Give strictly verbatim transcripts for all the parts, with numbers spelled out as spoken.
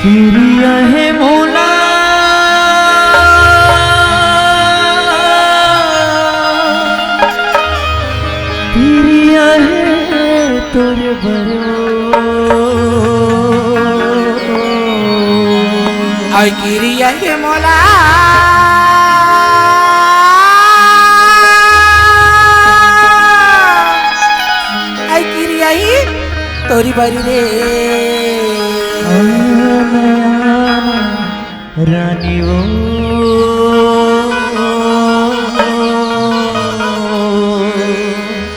किरिया हे मोला, किरिया हे तोरे बर। आय किरिया हे मोला, आय किरिया हे तोरी बर रे। रानी वो,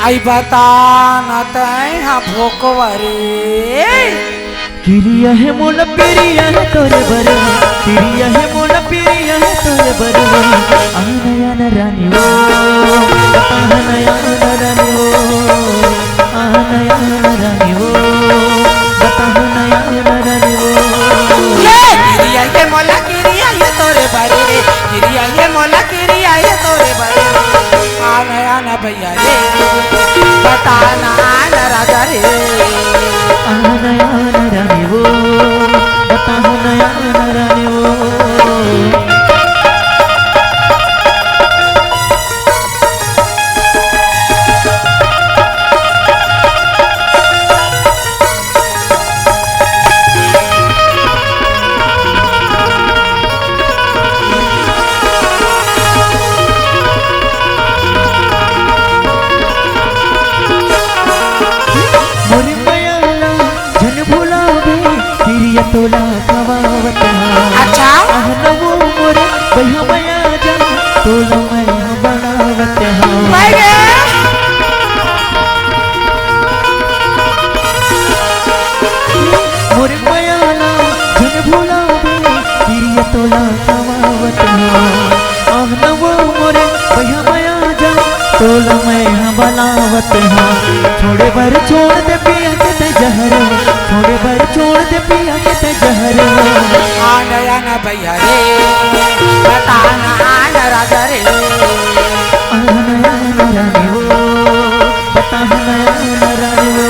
आई बता ना तैं हा भोकवा रे। किरिया हे मोला पिरिया हे तोरे बरवा, किरिया हे मोला पिरिया हे तोरे बरवा। आना आना रानी वो, आना आना रानी वो, आना आना रानी वो, बता आना आना रानी वो। ये किरिया हे मोला किरिया हे तोरे बरवा, किरिया हे मोला किरिया हे तोरे बरवा। आना आना भैया रे, बता आना आना राजा रे। आना आना रानी वो, बता आना आना रानी वो। मोरे मया ला झन भुलाबे, किरिया तोला खवावत हँव। अच्छा। आह न वो मोरे बइहा मया जा, तोला मैं बनावत हँव। मोरे मया ला झन भुलाबे, किरिया तोला खवावत हँव। आह न वो मोरे बइहा मया जा, तोला मैं हा बनावत हँव। छोड़े बर छोड़ दे पिया के तैं जहर, छोड़े बर छोड़ दे पिया के तैं जहर। आना आना भैया रे, बता आना आना राजा रे। आना आना रानी वो, बता आना आना रानी वो।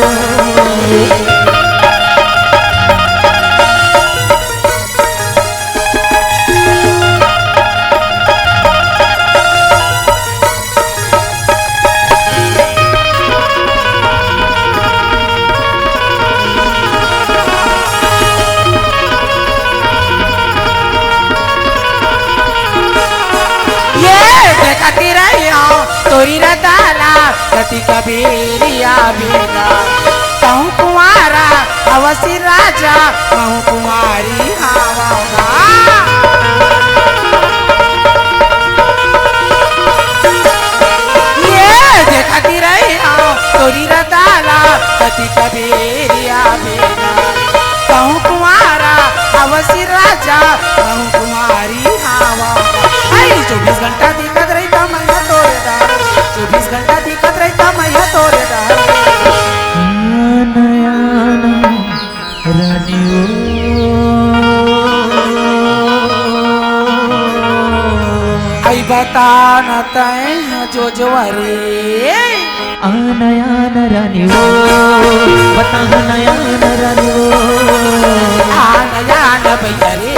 ये देखती रही हँव तोरी रताला, कति कबीरिया बीना। तहूँ कुँवारा अवसी राजा, महूँ कुँवारी हँव गा। ये देखती रही हँव तोरी रताला, कति कबीरिया बीना। तहूँ कुँवारा अवसी राजा, महूँ कुँवारी हँव गा। आई चौबीस घंटा दिखत रहिता मैं हा तोरे डहर, चौबीस घंटा दिखत रहिता मैं हा तोरे डहर। आना आना रानी वो। आई बता ना तैं हा जोजवा रे। आना आना रानी वो, बता आना आना रानी वो। आना आना भैया रे,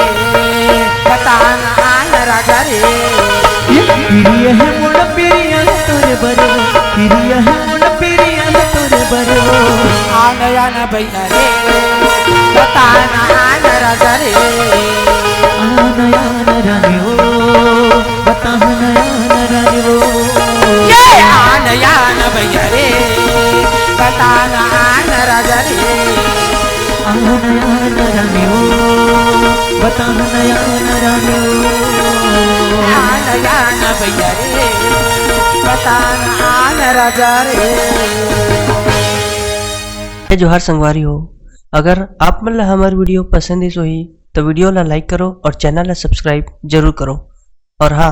बता आना आना राजा रे। ये किरिया हे मोला पिरिया हे तोरे बरवा, किरिया हे मोला पिरिया हे तोरे बरवा। आना आना भैया रे, बता आना आना राजा रे। आना आना रानी वो, बता आना आना रानी वो। ये आना आना भैया रे, बता आना आना राजा रे। आना आना रानी वो, बता आना आना रानी वो। आना आना भैया रे, बता आना आना राजा रे। जय जोहार संगवारी हो, अगर आप मन ला हमर video पसंद आइस होही, तो video ला like करो और channel ला subscribe जरूर करो। और हाँ,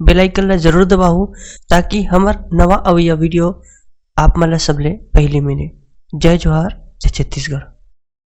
bell icon ला जरूर दबाओ, ताकि हमर नवा अवइया video आप मन ला सबले पहिली मिले। जय जोहार, जय छत्तीसगढ़।